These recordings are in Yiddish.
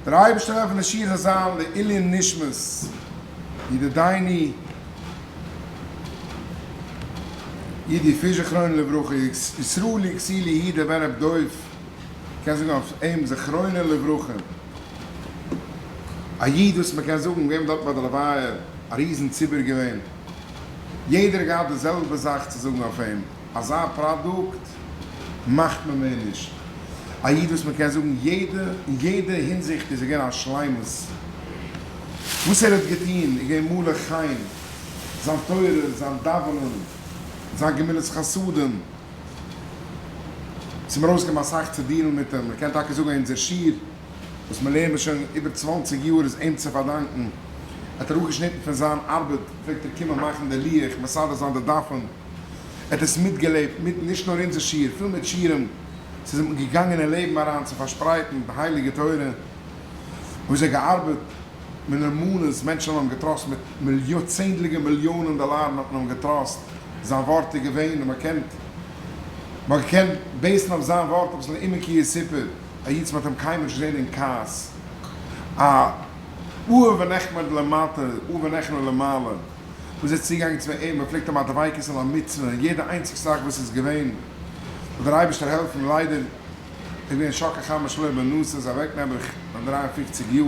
דער אייבערשטער העלפן די שיעור זאל זיין לעילוי נשמת ידידינו יודי פיש זכרונו לברכה, ישראלי יקותיאלי יהודה בן ר' דוב, קען זאגן אויף אים זכרונו לברכה, א איד וואס מען קען זאגן געווען דארט ביי די לוויה, א ריזן ציבור געווען, יעדער האט געהאט די זעלבע זאך צו זאגן אויף אים, אזא פראדוקט מאכט מען מער נישט. א איד וואס מען קען זאגן יעדע אין יעדע הינזיכט איז ער געווען א שלימות. וואס ער האט געטון איז געווען מלא חן, זיין תורה, זיין דאווענען, זיין גמילות חסדים. ס'איז מיר אויסגעקומען אסאך צו deal ן מיט אים. מען קען טאקע זאגן אז אונזער שיעור וואס מיר לערנען שוין איבער 20 יאר איז אים צו פארדאנקען. ער האט אראפגעשניטן פון זיין ארבעט, פלעגט ער קומען מאכן די לוח, מסדר זיין די דפים. ער האט עס מיטגעלעבט מיט נישט נאר אונזער שיעור, פול מיט שיעורים, ס'איז אים געגאנגען אין לעבן אריין צו פארשפרייטן די הייליגע תורה, וואס ער האט געארבעט מיט נאמנות, מענטשן האבן אים געטראסט מיט מיליאן, צענדליגע מיליאנען דאלארן האט מען אים געטראסט, זיין ווארט איז געווען און מען קען, מען האט געקענט base ן אויף זיין ווארט אביסל עמקי יסופר, א איד וואס מען האט אים קיינמאל נישט געזען אין כעס, א אהוב ונחמד למטה, אהוב ונחמד למעלה. וואס איז צוגעגאנגען צו אים, מען פלעגט אים א דביקות און א מצוה אין יעדע איינציג זאך וואס איז געווען, זאל דער אייבערשטער העלפן, ליידער איז געווען שקע חמה שלא בנוסה, איז אוועק נעבעך ביי 53 יאר,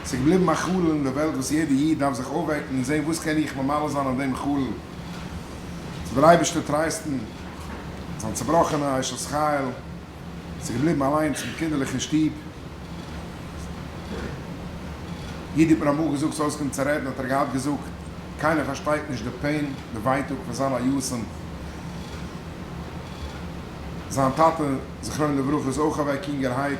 ס'איז געבליבן א חלל אין די וועלט וואס יעדע איד דארף זיך אויפוועקן און זען וואס קען איך ממלא זיין אויף דעם חלל, זאל דער אייבערשטער טרייסטן זיין צובראכענע אשת חיל. ס'איז געבליבן אליינס מיט קינדערלעך אין שטוב. איד האט מיר אמאל געזאגט ס'איז אויסגעקומען צו רעדן האט ער געהאט געזאגט קיינער פארשטייט נישט די pain די ווייטאג פון זיין א יתום. זיין טאטע זכרונו לברכה איז אויך אוועק יונגערהייט.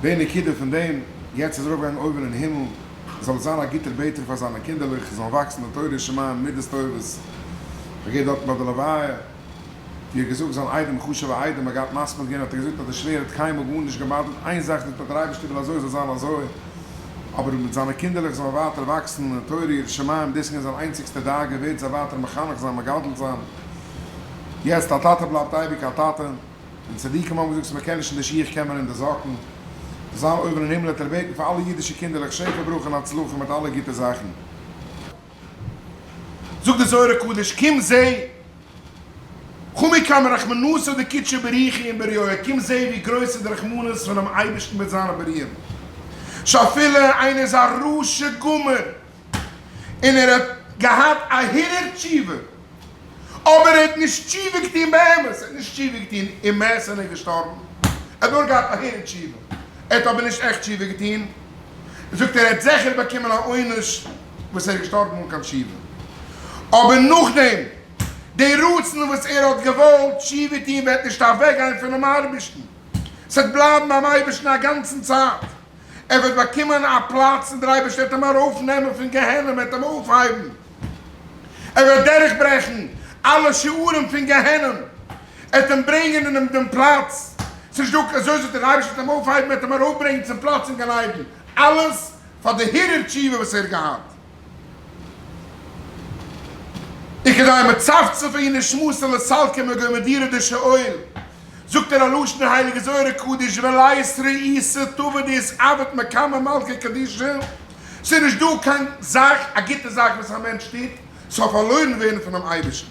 די נקודה פון דעם, יעצט איז ער ארויפגעגאנגען אויבן אין הימל, זאל ער זיין א גוטער בעטער פאר זיינע קינדערלעך, זאלן וואקסן אין תורה שמים מידות טובות. כ'גיי דארטן ביי די לוויה. ווי ער האט געזאגט זיין איידעם חשוב'ע איידעם האט געהאט מספיד געווען האט ער געזאגט אז דער שווער האט קיינמאל גארנישט געבאדערט איין זאך זאגט אז דער אייבערשטער וויל אזוי זאל זיין אזוי אבער מיט זיינע קינדערלעך זאלן ווייטער וואקסן אין תורה יראת שמים דאס איז געווען זיין איינציגסטע דאגה ווערט זיי ווייטער מחנך זיין מגדל זיין יעצט א טאטע בלייבט אייביג א טאטע און צדיקים האבן געזאגט אז מען קען נישט אין די שיך קען מען אין די זאקן זאל זיין אויבן אין הימל וועט ער בעטן פאר אלע אידישע קינדערלעך שפע ברכה און הצלחה מיט אלע גוטע זאכן. זאגט די זוהר הקדוש, קום זע, חמי כמה רחמנותא דקודשא בריך הוא עם בריוה, קום זע ווי גרויס איז די רחמנות פונעם אייבערשטן מיט זיינע בריאים, שאפילו איינער איז א רשע גמור און ער האט געהאט א הרהור תשובה, אבער ער האט נישט תשובה געטון באמת, ער האט נישט תשובה געטון ומת און ער איז געשטארבן, ער האט נאר געהאט א הרהור תשובה, ער האט אבער נישט עכט תשובה געטון, זאגט ער, ער האט זיכער באקומען א עונש וואס ער איז געשטארבן אן קיין תשובה, אבער נאכדעם די רצון וואס ער האט געוואלט תשובה טון וועט נישט אוועקגיין פונעם אייבערשטן, ס'וועט בלייבן ביים אייבערשטן א גאנצן צייט, ער וועט באקומען א פלאץ און דער אייבערשטער וועט אים ארויפנעמען פון גיהנום, ער וועט אים אויפהייבן, ער וועט דורכברעכן אלע שערים פון גיהנום, ער וועט אים ברענגען אין דעם פלאץ, ס'נישט דא אזוי זאגט דער אייבערשטער וועט אים אויפהייבן, ער וועט אים ארויפברענגען צום פלאץ אין גן עדן, אלעס פאר די הרהור תשובה וואס ער האט געהאט. וכדי מצפצף אי נשמתא לסלקא מגו מדירא דשאול, זאגט ער א לשון הייליגע זוהר הקדוש ולית רעותא טבא דאתעביד מקמי מלכא קדישא, ס'איז נישט דא קיין זאך, א גוטע זאך וואס א מענטש טוט, ס'זאל פארלוירן ווערן פונעם אייבערשטן.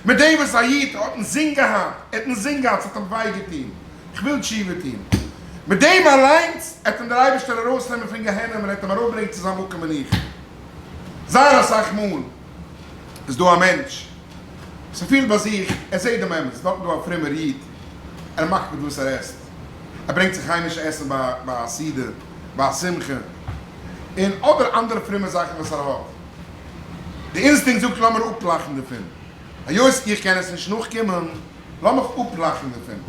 מיט דעם וואס א איד האט אינזין געהאט, ער האט אינזין געהאט, ס'האט אים וויי געטון, איך וויל תשובה טון, מיט דעם אליינס עט אים דער אייבערשטער ארויסנעמען פון גיהנום און עט אים ארויפברענגען צו זיין מקום מנוחה. זייער אסאך מאל איז דא א מענטש וואס ער פילט ביי זיך, ער זעט דעם אמת, דארט איז דא א פרומער איד, ער מאכט מיט וואס ער עסט, ער ברענגט זיך היימישע עסן ביי א סעודה, ביי א שמחה, און אדער אנדערע פרומע זאכן וואס ער האט. די אינסטינקט זאגט לאמיר אפלאכן דערפון, היות איך קען עס נישט נאכקומען, לאמיך אפלאכן דערפון.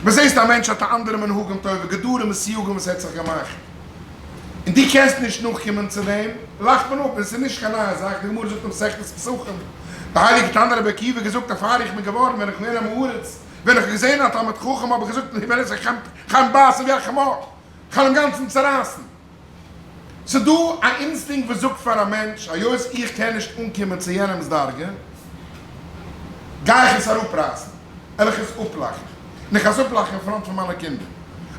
מען זעסט א מענטש האט א אנדערע מנהגים טובה, גדרים און סייגים וואס ער האט זיך געמאכט, און דו קענסט נישט נאכקומען צו דעם, לאכט מען אפ, און עס איז נישט קיין נייע זאך, די גמרא זאגט אין מסכת פסחים, די הייליגע תנא רבי עקיבא געזאגט אז פאר איך בין געווארן ווען איך בין געווען עם הארץ, ווען איך האב געזען א תלמיד חכם האב איך געזאגט ווען עס איז חיים בייסן ווי א חמור, כ'וועל אים גאנצן צערייסן. ס'דא א אינסטינקט וואס זאגט פאר א מענטש, היות איך קען נישט אנקומען צו יענעמ'ס דרגה, גיי איך עס אראפרייסן, וועל איך עס אפלאכן. און איך גיי עס אפלאכן אין front פון מיינע קינדער.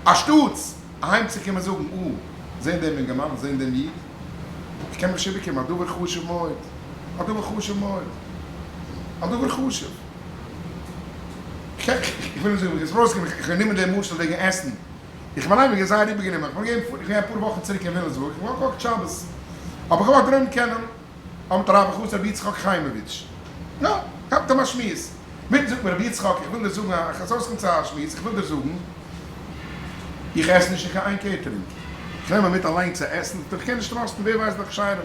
אנשטאטס אהיימצוקומען זאגן, אה, זען דעם אינגערמאן, זען דעם איד, איך קען מיך נישט איבערקומען, א דבר חשוב מאוד, א דבר חשוב מאוד, א דבר חשוב. איך וויל נישט זאגן, איך בין גענומען דעם משל וועגן עסן, איך בין אליין געווען זייער איבערגענומען, איך בין געווען אפאר וואכן צוריק אין וויליאמסבורג, איך האב געקאכט שבת, האב איך געוואלט רעדן קענען, האט הרב החסיד רבי יצחק חיימאוויטש, יא, כאפט אים א שמועס, מיטן זאגט מיר רבי יצחק איך וויל דיר זאגן א, איך אויסקומען צו א שמועס, איך וויל דיר זאגן, איך עס נישט אין קיין איין catering, איך נעם מיר מיט אליין צו עסן, זאגט ער איך קען נישט trust ן ווער ווייסט די הכשרים, זאג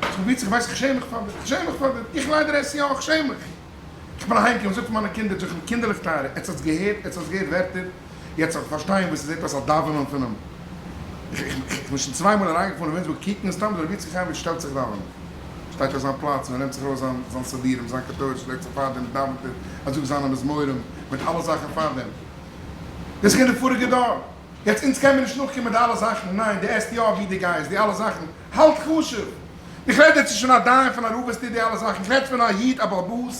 איך רבי יצחק ווייסט איך שעם מיך פאר דיר, איך שעם מיך פאר דיר, איך ליידער עס יא, איך שעם מיך, איך בין אהיים געקומען, זאג פאר מיינע קינדער, זאג איך קינדערלעך טייערע, עטס האטס געהערט, עטס האטס געהערט ווערטער, יעצט זאל איך פארשטיין וואס עס זעט אויס א דאווענען פון אים. איך בין שוין צוויי מאל אריינגעפארן אין וויליאמסבורג קוקן סתם ווי רבי יצחק חיימאוויטש שטעלט זיך דאווענען. שטייט אויף זיין פלאץ און ער נעמט זיך ארויס זיין זיין סידורים, זיין קטורת שלעגט זיך פארדעם, דאווענט ער, ער זאגט זיינע מזמורים, מיט אלע זאכן פארדעם. דאס איז געווען די פאריגע דור. יעצט אונז קען מיר נישט נאכקומען די אלע זאכן, ניין דו עסט יא ווי דו גייסט, די אלע זאכן, האלט חשוב. איך רעד יעצט נישט פון א דיין פון א רב וואס טוט די אלע זאכן, איך רעד פון א איד א בעל הבית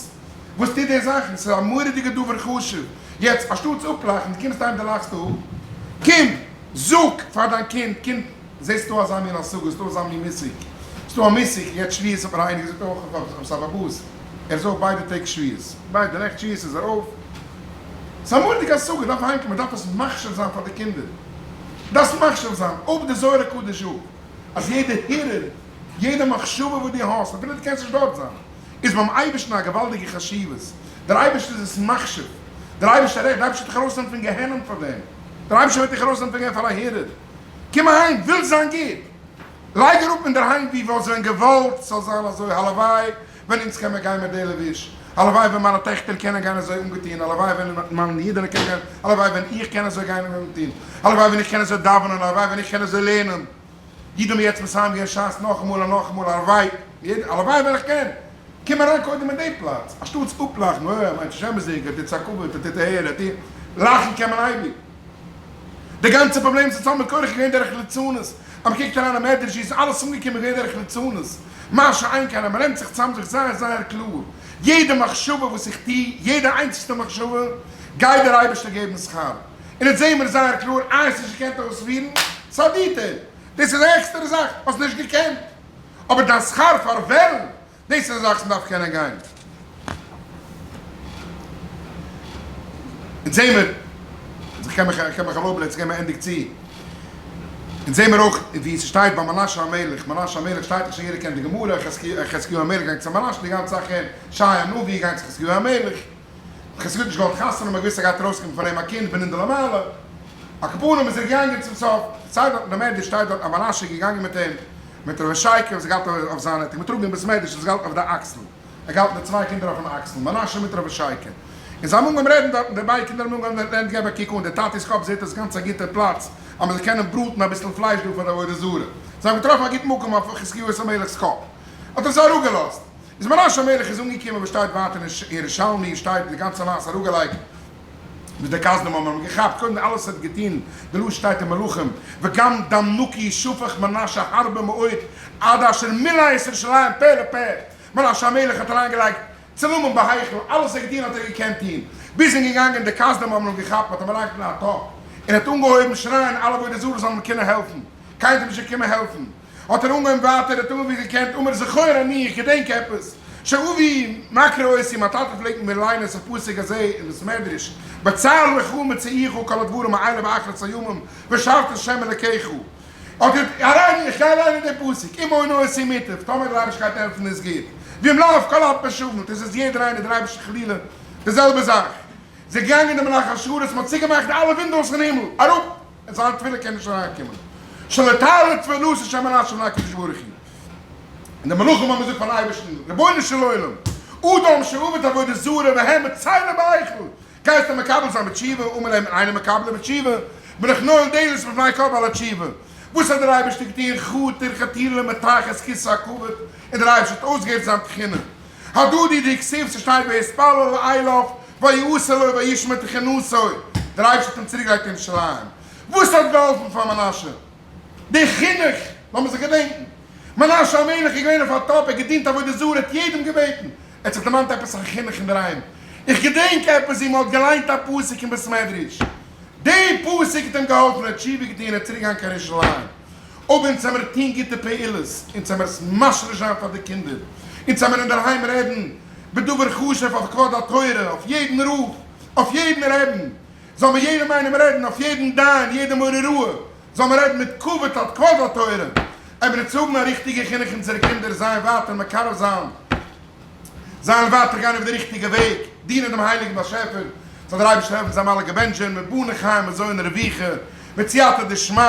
וואס טוט די זאכן, ס'איז א מורא'דיגע דבר חשוב. יעצט אנשטאטס אפלאכן, דו קומסט אהיים דו לאכסט אפ, קום זאג פאר דיין קינד, קינד זעסט דא אזא מין השגה, ס'דא אזא מין מושג, ס'דא א מושג, יעצט שבועות האט מיר איינער געזאגט אויך אויף עפעס א באבאס, ער איז אויף ביידע טעג שבועות, ביידע נעכט שבועות איז ער אויף, ס'איז א מורא'דיגע השגה, דארף אהיימקומען, מ'דארף עס מחשיב זיין פאר די קינדער, דארפסט מחשיב זיין, אויב די זוהר הקדוש זאגט אז יעדע הרהור, יעדע מחשבה וואס דו האסט, אפילו דו קענסט נישט דארט זיין, איז ביים אייבערשטן א געוואלדיגע חשיבות, דער אייבערשטער איז עס מחשיב, דער אייבערשטער רעכט, דער אייבערשטער וועט דיך ארויסנעמען פון גיהנום פאר דעם, דער אייבערשטער וועט דיך ארויסנעמען פון גיהנום פאר א הרהור, קום אהיים, ווילסט זיין גוט, לייג אראפ אינדערהיים ווי וואלסט ווען געוואלט ס'זאל זיין אזוי, הלוואי ווען אונז קען מען גיין מיט די לבוש, הלוואי ווען מיינע טעכטער קענען גיין אזוי אנגעטון, הלוואי ווען מיין אידענע קען גיין, הלוואי ווען איך קען אזוי גיין אנגעטון, הלוואי ווען איך קען אזוי דאווענען, הלוואי ווען איך קען אזוי לערנען. אידן האבן יעצט מסיים געווען שס נאכאמאל און נאכאמאל, הלוואי, הלוואי ווען איך קען, קום אריין קודם אין די פלאץ, אנשטאטס אפלאכן, אוי ער מיינט נישט אמת'דיג, ער טוט צו א כבוד, ער טוט אהער, ער טוט, לאכן קען מען אייביג. די גאנצע פראבלעם צו צאם מיט קורח איז געווען דורך ליצנות, אז מען קוקט אריין אין מדרש איז אלעס אנגעקומען געווען דורך ליצנות, מה שאין כן אז מען נעמט זיך צאם זיך זייער זייער קלאר, יעדע מחשבה וואס איך טו, יעדע איינציגסטע מחשבה, גייט דער אייבערשטער געבן שכר. און יעצט זעהן מיר זייער קלאר איי האסט נישט געקענט אויספירן, ס'א detail, דאס איז א עקסטערע זאך, האסט נישט געקענט, אבער דיין שכר פאר וועלן, דאס איז א זאך וואס מ'דארף קענען גיין. אונז זעהן מיר, איך קען מיך איך קען מיך ערלויבן יעצט געבן א ענדיג צו, אונז זעהן מיר אויך ווי ס'שטייט ביי מנשה המלך, מנשה המלך שטייט דאך שוין יעדער קענט די גמרא, חזקיהו המלך געגאנגען צו מנשה, די גאנצע זאך, ישעיה הנביא געגאנגען צו חזקיהו המלך, חזקיהו האט נישט געוואלט חתונה האבן, געוואוסט ער גייט ארויסקומען פון אים א קינד בנין דלמעלה, על כל פנים איז ער געגאנגען צום סוף, שטייט דארט אין די מדרש שטייט דארט אז מנשה איז געגאנגען מיט אים, מיט ר' ישעי'קע וואס געהאלטן אויף זיינע, האט אים געטראגן אין בית מדרש און זיך געהאלטן אויף די אקסלן, ער געהאלטן די צוויי קינדער אויפן אקסל, מנשה מיט ר' ישעי'קע, און זיי האבן אנגעהויבן רעדן דארטן, די ביידע קינדער האבן אנגעהויבן רעדן, געב א קוק אן, די טאטי'ס קאפ זעט אויס גאנץ א גוטער פלאץ, אז מען זאל קענען בראטן אביסל פלייש דא פאר די עבודה זרה, זיי האבן געטראפן א גוט מקום אויף חזקיהו המלך'ס קאפ, האט ער זיי אראפגעלאזט. איז מנשה המלך איז אנגעקומען וואס שטייט ווייטער אין ירושלמי שטייט די גאנצע מעשה אראפגעלייגט וואס די כשדים האבן אים געכאפט קודם אלעס האט געטון די לשון שטייט אין מלכים וגם דם נקי שפך מנשה הרבה מאוד עד אשר מילא את ירושלים פה לפה מנשה המלך האט אריינגעלייגט צלמים בהיכל אלעס האט געטון האט ער געקענט טון ביז איז געגאנגען די כשדים האבן אים געכאפט מען האט אים אריינגעטון אין א טאפ און האט אנגעהויבן שרייען אלע עבודה זרה זאלן אים קומען העלפן קיינער האט אים נישט געקומען העלפן. האט ער אנגעהויבן ווייטער, ער האט אנגעהויבן ווי געקענט, אמר זכור אני, איך געדענק עפעס, שאבי מקרא אותי, מיין טאטע פלעגט מיט מיר ליינען את הפסוק הזה אין בית מדרש, בצר לך מצאוך כל הדברים האלה באחרית הימים, ושבת את ה' אלקיך. האט ער, הריני, איך גיי ליינען דעם פסוק, אם עונה אותי מוטב, טאמער דער אייבערשטער גייט העלפן איז גוט, ואם לאו, כל הפשעים, דאס איז יעדער איינער, דער אייבערשטער חלילה, די זעלבע זאך. זיי געגאנגען די מלאך השרת, מען האט צוגעמאכט אלע windows אין הימל, אראפ, און זיין תפילה קען נישט אריינקומען, שלא תעלה תפילתו של מנשה לפני הקדוש ברוך הוא. און די מלאכים האבן געזאגט פארן אייבערשטן, רבונו של עולם, אדם שעבד עבודה זרה והם מצילו בהיכל, גייסטו מקבל זיין בתשובה, אמר להם, אינו מקבלו בתשובה, בין איך נועל דלת בפני כל בעלי תשובה. וואס האט דער אייבערשטער געטון, חתר חתירה מתחת כסא הכבוד, און דער אייבערשטער האט אויסגעהערט זיין תחינה. הדדי דכתיב ס'שטייט ויתפלל אליו ויעשה לו וישמע תחינתו, דער אייבערשטער האט אים צוריקגעלייגט אין ירושלים. וואס האט געהאלפן פאר מנשה? די חינוך! לאמיר זיך געדענקן, מנשה המלך איז געווען אויף א טאפ, ער האט געדינט עבודה זרה, ער האט יעדעם געבעטן, ער האט זיך דערמאנט עפעס א חינוך אינדערהיים. איך געדענק עפעס ווי מען האט געליינט א פסוק אין בית מדרש, די פסוק האט אים געהאלפן, ער האט תשובה געטון, ער איז צוריק געגאנגען קיין ירושלים. אויב אונז עמער טון גוטע פעולות, אונז עמער עס משריש זיין פאר די קינדער, אונז עמער אינדערהיים רעדן בדבר חשוב אויף כבוד התורה, אויף יעדן רב, אויף יעדן רעבן, זאל מען יעדעם איינעם רעדן, אויף יעדן דיין, יעדע מורה הוראה, זאל מען רעדן מיט כבוד אויף כבוד התורה, עמער אונז האבן א ריכטיגע חינוך אונזערע קינדער זיי ווייטער מקרב זיין. זאלן ווייטער גיין אויף די ריכטיגע וועג, דינען דעם הייליגן באשעפער, זאל דער אייבערשטער העלפן זיי האבן אלע געבענטשט ווערן מיט בני חיים מזון רוויחה, מיט סייעתא דשמיא,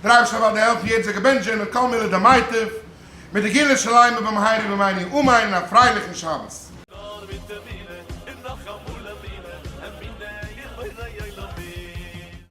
דער אייבערשטער זאל ווייטער העלפן יעדער זאל געבענטשט ווערן מיט כל מילי דמיטב, מיט די גאולה שלימה במהרה בימינו אמן, און א פרייליכן שבת.